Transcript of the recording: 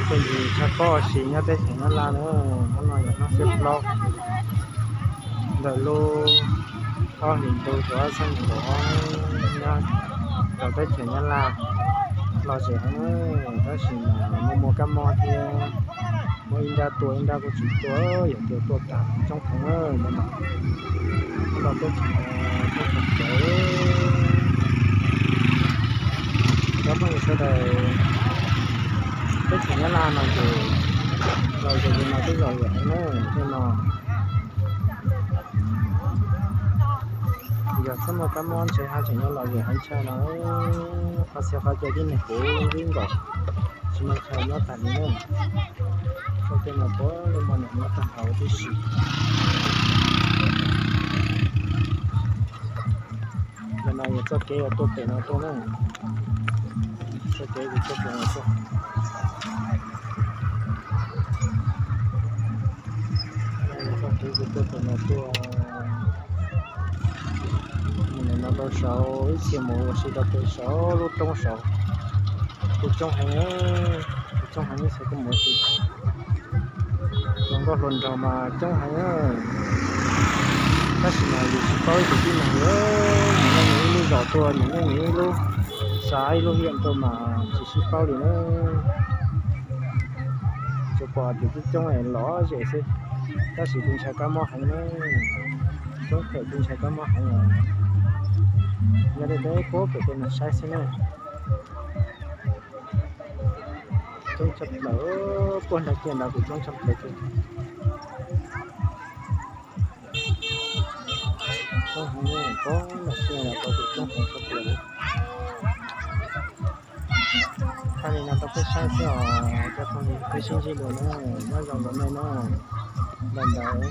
Tuaj ntsis tshaj pob ua si nyob teb chaws Nyab Laj na, hnub no yog hnub xiab plaub ntawm lub ob hlis ntuj xyoo ob txhiab nees nkaum ob, nyob rau teb chaws Nyab Laj lom zem heev, tab sis mas muaj muaj kab mob thiab, muaj ib nrab tuaj ib nrab kuj tsis tuaj, yog tias tuaj tag coob heev na. Ntau teb chaws, teb chaws txawv. Cov phooj ywg sawv daws, teb chaws Nyab Laj no ces lom zem li no twb lom zem heev na, tej no yog txhob muaj kab mob ntshe haj tseem yuav lom zem heev tshaj no. Qhov txhia qhov chaw tib neeg puv nkaus, tsis muaj chaw nyob tag li na. Txoj kev no puav leej muaj neeg nyob tag nrho huv tib si. Ntawm no yog txoj kev uas tuaj pem no tuaj na. Txoj kev uas tuaj pem no tuaj. Txoj kev uas tuaj pem no tuaj. Mus no rau saud ib txhia mus ua si rau pem saud lub roob saud. Kuj coob heev, kuj coob heev ib txhia kuj mus ua si. Hluas nkauj hluas nraug mas coob heev, tab sis mas yus tsis paub ib tug tib neeg li, mus nyob mus ib lub zos tuaj, mus nyob mus ib lub xav ib lub hiam tuaj mas tsis sib paub li na. Tsuas pom tias coob coob lom zem xwb, tab sis kuj ntshai kab mob heev na. Coob phem kuj ntshai kab mob heev os. Nyob deb deb puag pem tej no saib xwb na. Coob tshaj plaws, puag nram ciaj ntawd kuj coob tshaj plaws thiab. Coob heev, puag nram ciaj ntawd kuj coob heev tshaj plaws. Thaij li no rau peb saib xwb os cov phooj ywg, peb sib ntsib dua na, nyob zoo rau nej na, ntawm ntawd.